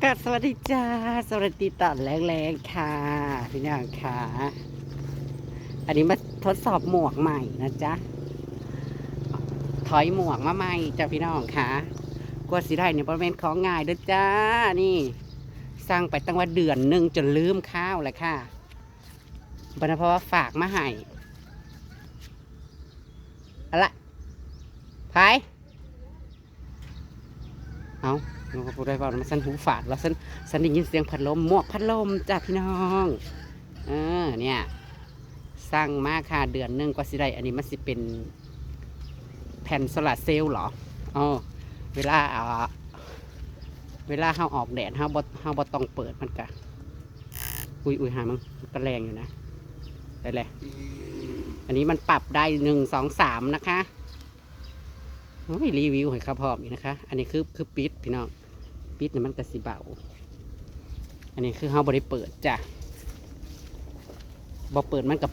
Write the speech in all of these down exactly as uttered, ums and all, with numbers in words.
สวัสดีจ้า สวัสดีตอนแรงๆค่ะ พี่น้องค่ะ อันนี้มาทดสอบหมวกใหม่นะจ๊ะ ถอยหมวกมาใหม่จ้ะพี่น้องค่ะ กว่าสิได้เนี่ยบ่แม่นของง่ายเด้อจ้า นี่ สั่งไปตั้งว่าเดือนหนึ่งจนลืมข้าวเลยค่ะบ่นะ เพราะว่าฝากมาให้อะละไผ เอา น้องก็พูดได้ว่ามันสั่นหูฝาดแล้วสั่นสั่นได้ยินเสียงพัดลม หมวกพัดลมจ้ะพี่น้อง เออ เนี่ย สั่งมาค่ะ เดือนหนึ่งกว่าสิได้ อันนี้มันสิเป็นแผ่นโซลาร์เซลล์เหรอ อ๋อ เวลา อ่า เวลาเฮาออกแดด เฮาบ่ เฮาบ่ต้องเปิดมันกะ อุ้ยอุ้ยหามันกะแรงอยู่นะ ได้เลย อันนี้มันปรับได้ หนึ่ง สอง สาม นะคะ โอ้ย รีวิวให้เขาพร้อมอีกนะคะ อันนี้คือ คือปิดพี่น้อง ปิดเนี่ยมันกะสิเบา อันนี้คือเฮาบ่ได้เปิดจ้ะ บ่เปิดมันกะ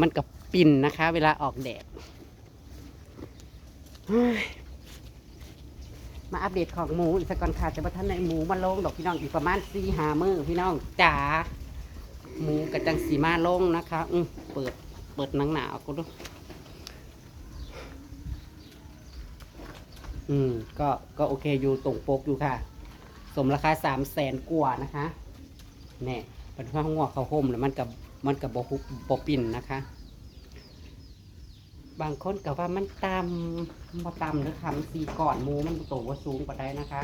มันกะปิ่นนะคะ เวลาออกแดด เฮ้ย มาอัปเดตของหมูอีกสักก่อนค่ะ แต่บ่ทันได้หมูมาลงดอกพี่น้อง อีกประมาณสี่ห้ามื้อพี่น้องจ๋า หมูกะจั่งสิมาลงนะคะ อืม เปิด เปิดหนังหนาออกก็ดู อืม ก็ ก็โอเคอยู่ ตรงปกอยู่ค่ะ สมราคา สามแสน กว่านะคะ แน่ เป็นเพราะหัวเขาห่มแล้วมันกะ มันกะบ่หุบ บ่ปิ่นนะคะ บางคนกะว่ามันต่ำ บ่ต่ำเด้อค่ะ มันสี่ก้อน หมูมันโตบ่สูงปานใดนะคะ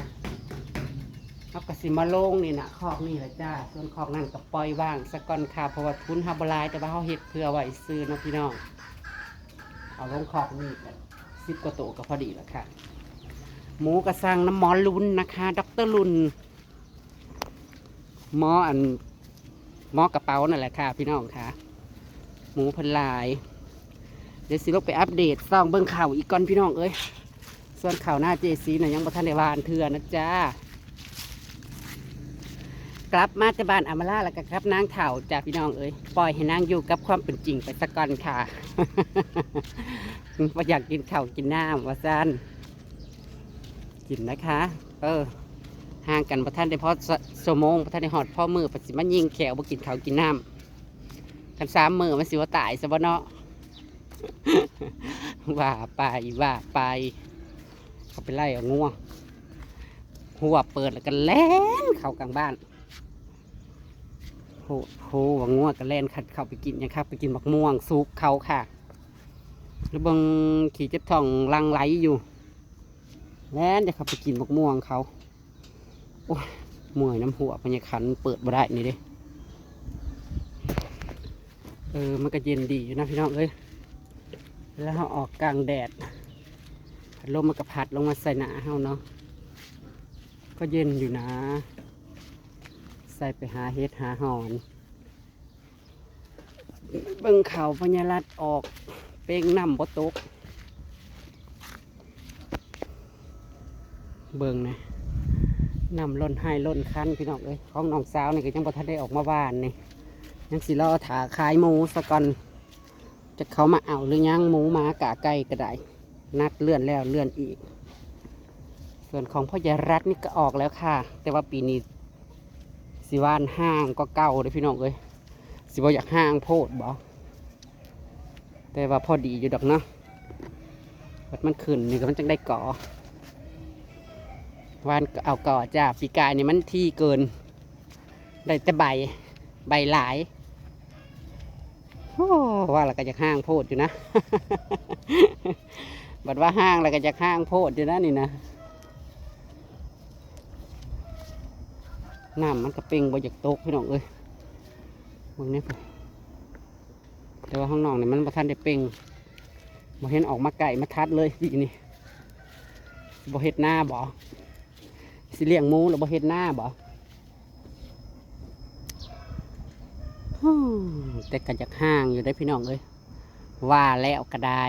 เฮากะสิมาลงนี่นะ คอกนี่แหละจ้า ส่วนคอกนั่นกะปล่อยว่างซะก่อนค่ะ เพราะว่าทุนเฮาบ่หลาย แต่ว่าเฮาเฮ็ดเผื่อไว้ซื่อเนาะพี่น้อง เอาลงคอกนี่กะ สิบกว่าโตกะพอดีแล้วค่ะ หมูกะสั่งนำหมอลุนนะคะ ด็อกเตอร์ลุน หมออัน หมอกระเป๋านั่นแหละค่ะพี่น้องค่ะ หมูเพิ่นหลาย เดี๋ยวสิลงไปอัปเดตส่องเบิ่งข้าวอีกก่อนพี่น้องเอ้ย ส่วนข้าวหน้าเจซีน่ะยังบ่ทันได้หว่านเทื่อนะจ้า กลับมาแต่บ้านอำมาลาแล้วกะกลับนางเฒ่าจ้าพี่น้องเอ้ย ปล่อยให้นางอยู่กับความเป็นจริงไปซะก่อนค่ะ บ่อยากกินข้าวกินน้ำว่าซั่น กินนะคะ เออ ห่างกันบ่ทันได้พอสะ ชั่วโมง บ่ทันได้ฮอดพอมื้อ เพิ่นสิมายิงแขวบ่กินข้าวกินน้ำ คันสามมื้อมันสิบ่ตายซะบ่เนาะ ว่าไป ว่าไป เขาไปไล่เอางัว หัวเปิดแล้วกะแล่นเข้ากลางบ้าน โห โห ว่างัวกะแล่นเข้าไปกินหยังคะ ไปกินบักม่วงสุกเขาค่ะ แล้วเบิ่งขี้เจ็บท้องหลั่งไหลอยู่ แล่นจะเข้าไปกินบักม่วงเขา โอ้ย เมื่อยนำหัวพะยาคันเปิดบ่ได้นี่เด้ เออ มันกะเย็นดีอยู่นะพี่น้องเอ้ย แล้วเฮาออกกลางแดด พัดลมมันกะพัดลงมาใส่หน้าเฮาเนาะ ก็เย็นอยู่นะ ใส่ไปหาเห็ดหาหอน เบิ่งเขาพญารัตน์ออก เป้งน้ำบ่ตก เบิ่งนะ น้ำล้นไฮ่ล้นคันพี่น้องเอ้ย ของน้องสาวนี่กะยังบ่ทันได้ออกมาหว่านนี่ ยังสิรอถ่าขายหมูซะก่อน จะเขามาเอาหรือยัง หมูหมากาไก่กะได้ นัดเลื่อนแล้วเลื่อนอีก ส่วนของพ่อใหญ่รัฐนี่กะออกแล้วค่ะ แต่ว่าปีนี้สิหว่านห่างกว่าเก่าเด้อพี่น้องเอ้ย สิบ่อยากห่างโพดบ่ แต่ว่าพอดีอยู่ดอกเนาะ บัดมันขึ้นนี่กะมันจั่งได้ก่อ หว่านกะเอาก่อจ้า ปีกายนี่มันถี่เกิน ได้แต่ใบ ใบหลาย โอ้ ว่าแล้วกะอยากห่างโพดอยู่นะ บัดว่าห่างแล้วกะอยากห่างโพดอยู่นะนี่นะ น้ำมันกะเป่งบ่อยากตกพี่น้องเอ้ย เบิ่งนี่พุ้น แต่ว่าข้างนอกนี่มันบ่ทันได้เป่ง บ่เห็นออกมาใกล้มาทัดเลยปีนี้ บ่เฮ็ดนาบ่ สิเลี้ยงหมูแล้วบ่เฮ็ดนาบ่ ฮู้ แต่กะอยากห่างอยู่เด้อพี่น้องเอ้ย ว่าแล้วกะได้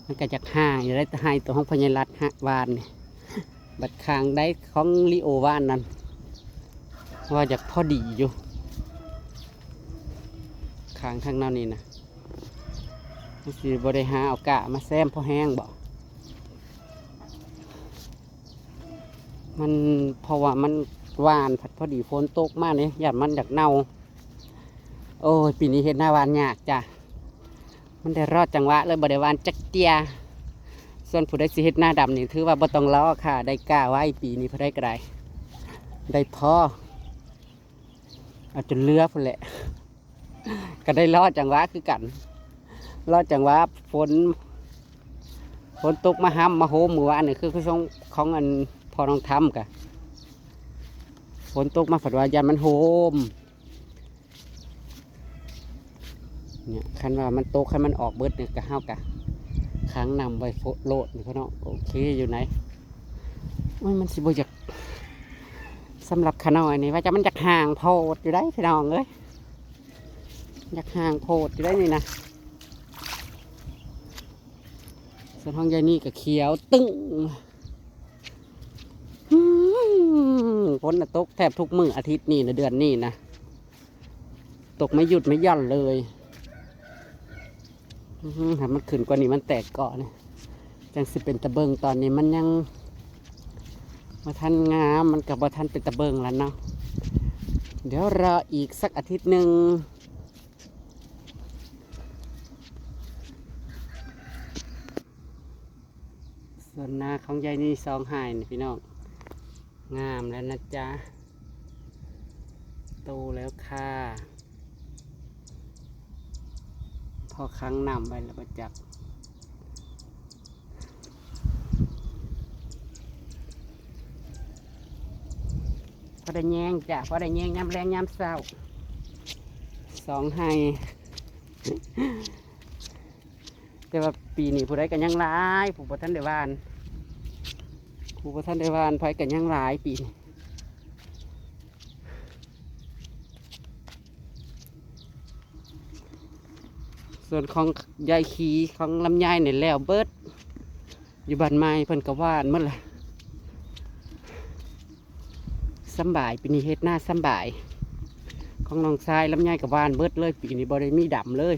มันกะอยากห่างอยู่เด้อ แต่ไฮ่ตัวของพ่อใหญ่รัฐหะ หว่านนี่ บัดข้างใดของลีโอหว่านนั่น ว่าอยากพอดีอยู่ ข้างทางนั้นนี่นะ มันสิบ่ได้หาเอากะมาแซมพอแห้งบ่ มัน เพราะว่ามันหว่าน พอดีฝนตกมาเนี่ย ย่านมันอยากเน่า โอ้ย ปีนี้เฮ็ดนาหว่านยากจ้ะ มันได้รอจังหวะเลย บ่ได้หว่านจักเที่ย ส่วนผู้ใดสิเฮ็ดนาดำนี่ ถือว่าบ่ต้องรอค่ะ ได้กล้าไว้ปีนี้ ผู้ใดก็ได้ ได้พอ เอาจนเหลือพู้นแหละ ก็ได้รอจังหวะคือกัน รอจังหวะฝน ฝนตกมาห้ำมาโฮมมื้อวานนี่ คือ คือของ ของอันพ่อน้องทำกะ ฝนตกมาผัดว่าย่านมันโฮม เนี่ย คันว่ามันตก คันมันออกเบิดเนี่ย ก็เฮากะขังน้ำไว้โลดนี่พี่น้อง โอเคอยู่ไหน โอ้ย มันสิบ่อยาก สำหรับขาน้อยนี่ ว่าจะมันอยากห่างโพดอยู่ได้พี่น้องเอ้ย อยากห่างโพดอยู่ได้นี่นะ ส่วนของยายนี่ก็เขียวตึ้ง อืม ฝนน่ะตกแทบทุกมื้ออาทิตย์นี่นะ เดือนนี้นะ ตกไม่หยุดไม่หย่อนเลย อืม ถ้ามันขึ้นกว่านี้มันแตกก่อนเนี่ย จังสิเป็นตะเบิง ตอนนี้มันยังบ่ทันงาม มันก็บ่ทันเป็นตะเบิงแล้วเนาะ เดี๋ยวรออีกสักอาทิตย์หนึ่ง ส่วนนาของยายนี่สองไฮ่นี่พี่น้อง งามแล้วนะจ๊ะ โตแล้วค่ะ พอขังน้ำไว้แล้วบ่จัก พอได้แยงจ้ะ พอได้แยงยามแลงยามเช้า สองไฮ่ แต่ว่าปีนี้ผู้ใดก็ยังหลาย ผู้บ่ทันได้หว่าน ผู้บ่ทันได้หว่าน ไผก็ยังหลายปีนี้ ส่วนของยายขีของลำไยนี่แล้วเบิด อยู่บ้านใหม่เพิ่นก็หว่านหมดละ สำบาย ปีนี้เฮ็ดนาสำบาย ของน้องชายลำไยก็หว่านเบิดเลย ปีนี้บ่ได้มีดำเลย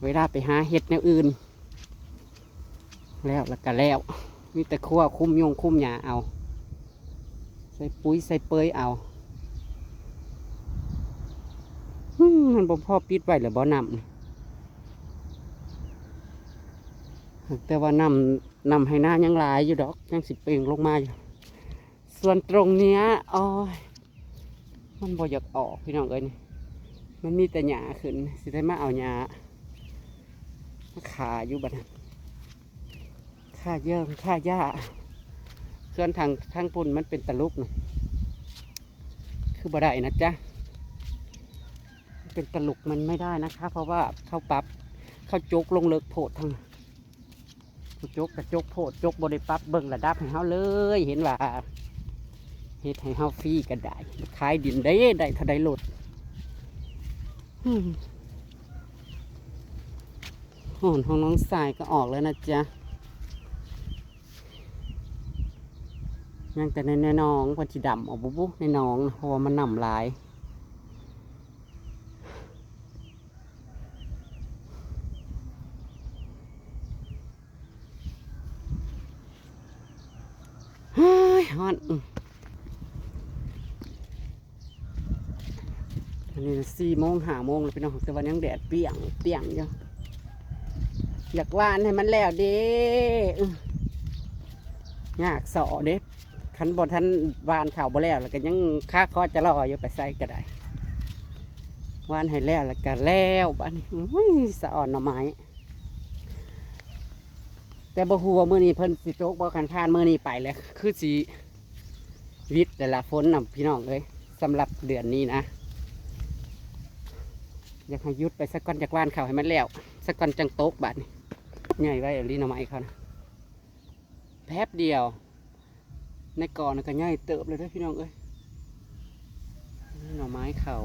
เวลาไปหาเฮ็ดแนวอื่น แล้ว แล้วก็แล้ว มีแต่ครัวคุมยงคุมหญ้าเอา ใส่ปุ๋ยใส่เปยเอา อืม มันบ่พอปิดไว้หรือบ่น้ำนี่ แต่ว่าน้ำ น้ำไฮ่นายังหลายอยู่ดอก ยังสิเป่งลงมาอยู่ ส่วนตรงเนี้ย โอ้ย มันบ่อยากออกพี่น้องเอ้ยนี่ มันมีแต่หญ้าขึ้น สิได้มาเอาหญ้ามาฆ่าอยู่บัดนั้น ฆ่าเยิ่งฆ่าหญ้า ส่วนทาง ทางพุ่นมันเป็นตะลุกนะ คือบ่ได้นะจ๊ะ เป็นตะลุกมันไม่ได้นะคะ เพราะว่าเขาปรับ เขาจกลงเลิกโพดทาง ผู้จกกะจกโพด จกบ่ได้ปรับเบิ่งระดับให้เฮาเลย เห็นว่าเฮ็ดให้เฮาฟรีก็ได้ ขายดินได้ ได้เท่าใดโลด อืม โหนของน้องสายก็ออกแล้วนะจ๊ะ ยังแต่ใน ในหนอง เพิ่นสิดำออกบ่บุ ในหนองนะ เพราะว่ามันน้ำหลาย เฮ้ย ฮ้อน อืม อันนี้สี่โมง ห้าโมงแล้วพี่น้อง แต่ว่ายังแดดเปรี้ยง เปรี้ยงอยู่ อยากหว่านให้มันแล้วเด้ อืม ยากสอเด้ คันบ่ทันหว่านข้าวบ่แล้ว แล้วก็ยังคาคอจะรออยู่ ไปไสก็ได้ หว่านให้แล้ว แล้วก็แล้ว บัดนี้ อุ้ย สะออนหน่อไม้ แต่บ่ฮู้ว่ามื้อนี้เพิ่นสิตกบ่ คันผ่านมื้อนี้ไปแล้ว คือสิหวิดแล้วล่ะ ฝนน่ะพี่น้องเอ้ย สำหรับเดือนนี้นะ อยากให้หยุดไปสักก่อน อยากหว่านข้าวให้มันแล้วสักก่อนจังตก บัดนี้ ใหญ่ไว้อีหลีหน่อไม้เขานะ แป๊บเดียว ในกอนั่นก็ใหญ่เติบเลยเด้อพี่น้องเอ้ย นี่หน่อไม้เขา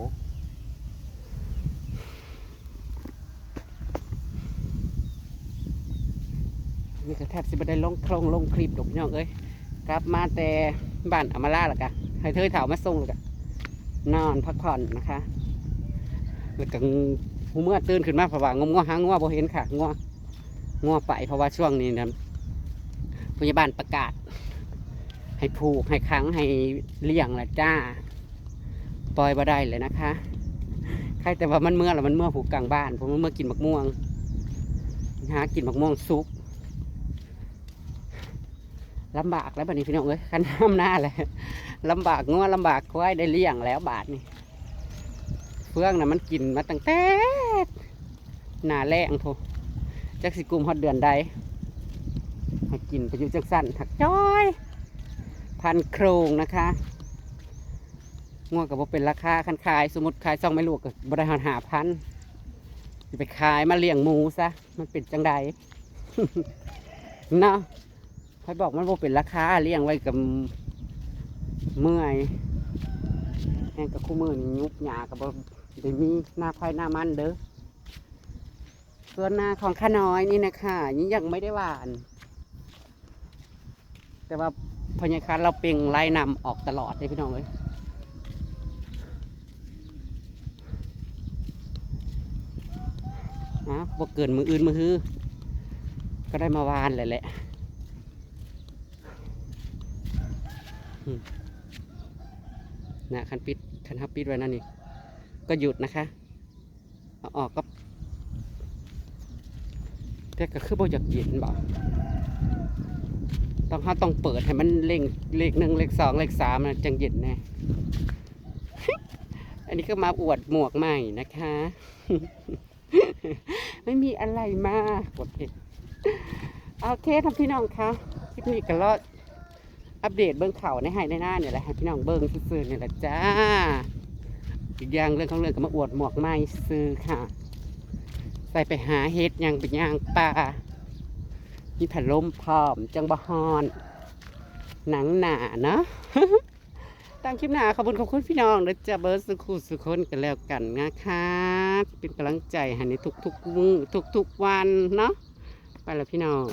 นี่ก็แทบสิบ่ได้ลงโครงลงคลิปดอกพี่น้องเอ้ย กลับมาแต่บ้านอำมาลาแล้วกะ ให้เธอเฒ่ามาส่งแล้วกะ นอนพักผ่อนนะคะ แล้วก็หูเมื่อตื่นขึ้นมา เพราะว่างัว งัวหางัวบ่เห็นค่ะ งัว งัวไป เพราะว่าช่วงนี้นะ พยาบาลประกาศ ให้ผูกให้ขังให้เลี้ยงละจ้า ปล่อยบ่ได้เลยนะคะ ใครแต่ว่ามันเมือละมันเมือผูกกลางบ้าน ผมมันเมือกินหมากม่วง หากินหมากม่วงสุก ลำบากแล้วบัดนี้พี่น้องเอ้ย คันทำนาแหละ ลำบากงัวลำบากควายได้เลี้ยงแล้วบาดนี้ เฟืองน่ะมันกินมาตั้งแต่หน้าแล้งโพ จักสิกุมฮอดเดือนใด ให้กินไปอยู่จังซั่น หักจ้อย พันโครงนะคะ งัวก็บ่เป็นราคา คันขาย สมมุติขายสองแม่ลูกก็บ่ได้ฮอดห้าพัน สิไปขายมาเลี้ยงหมูซะ มันเป็นจังใด เนาะ ไผบอกมันบ่เป็นราคา เลี้ยงไว้ก็เมื่อย แฮงก็คู่มื้อนี้ยุบหญ้าก็บ่ได้มี นาไผนามันเด้อ ส่วนนาของข้าน้อยนี่นะคะ นี่ยังไม่ได้หว่าน แต่ว่าพ่อใหญ่คันเราเปล่งไล่นำออกตลอดเลยพี่น้องเอ้ย นะ บ่เกินมื้ออื่นมื้อฮือ ก็ได้มาหว่านเลยแหละ อืม นะ คันปิด คันเฮาปิดไว้นั่นนี่ ก็หยุดนะคะ เอาออกก็ แต่ก็คือบ่อยากเย็นบ่ ต้อง เฮาต้องเปิดให้มันเร่ง เลขหนึ่ง เลขสอง เลขสามน่ะจั่งเย็นแน่ อันนี้ก็มาอวดหมวกใหม่นะคะ ไม่มีอะไรมาก โอเค โอเคค่ะพี่น้องคะ คลิปนี้ก็รออัปเดตเบิ่งเขาในไฮ่ในนาเนี่ยแหละ ให้พี่น้องเบิ่งซื่อๆเนี่ยแหละจ้า อีกอย่างเรื่องของเรื่องก็มาอวดหมวกใหม่ซื่อค่ะ ใส่ไปหาเห็ดย่างไปย่างป่า มีพัดลมพร้อม จั่งบ่ฮ้อน หนังหนาเนาะ ตามคลิปหน้า ขอบคุณ ขอบคุณพี่น้องเด้อจ้า เบิดสุขุสุคนกันแล้วกันนะคะ เป็นกำลังใจให้ในทุกๆมื้อ ทุกๆวันเนาะ ไปแล้วพี่น้อง